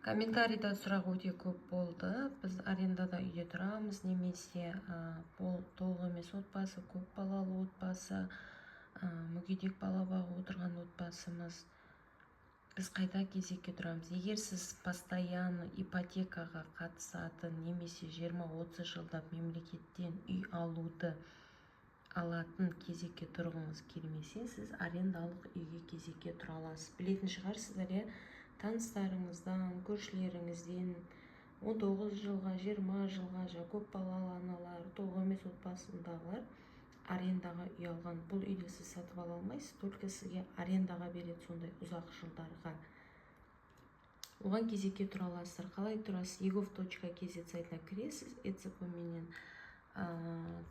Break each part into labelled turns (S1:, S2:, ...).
S1: Комментарийда сұрақ өте көп болды: біз арендада үйде тұрамыз немесе бұл толық емес отбасы, көп балалы отбасы, мүгедек бала бағып отырған отбасымыз, біз қайда кезекке тұрамыз? Егер сіз постоянно ипотекаға қатысатын немесе 20-30 жылдап мемлекеттен үй алуды алатын кезекке тұрғыңыз келмесе, сіз арендалық үйге кезекке тұра аласыз. Білетін шығарсыздар, иә, таныстарыңыздан, көршілеріңізден 19 жылға, 20 жылға жаңа көп балалы аналар, толық емес отбасындағылар арендаға үй алған. Бұл үйді сіз сатып ала алмайсыз, только сізге арендаға береді сондай ұзақ жылдарға. Оған кезекке тұра аласыздар. Қалай тұрасыз? egov.kz сайтына кіресіз ЭЦП менен.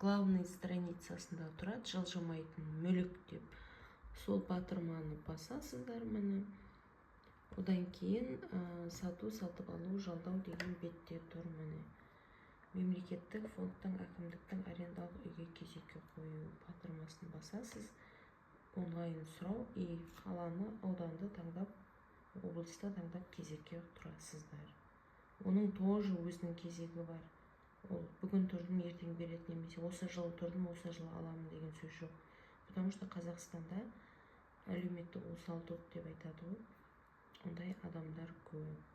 S1: Главный страницасында тұрады «Жылжымайтын мүлік» деп, сол батырманы басасыздар, міне. Одан кейін сату, сатып алу, жалдау деген бетте тұр, міне, мемлекеттік фондтың, әкімдіктің арендалық үйге кезекке қою батырмасын басасыз. Онлайн сұрау и қаланы, ауданды таңдап, облысты таңдап, кезекке тұрасыздар. Оның тоже өзінің кезегі бар. Ол бүгін тұрдым, ертең береді немесе осы жылы тұрдым, осы жылы аламын деген сөз жоқ, потому что Қазақстанда әлеуметтік осал топ деп айтады ғой, ондай адамдар көп.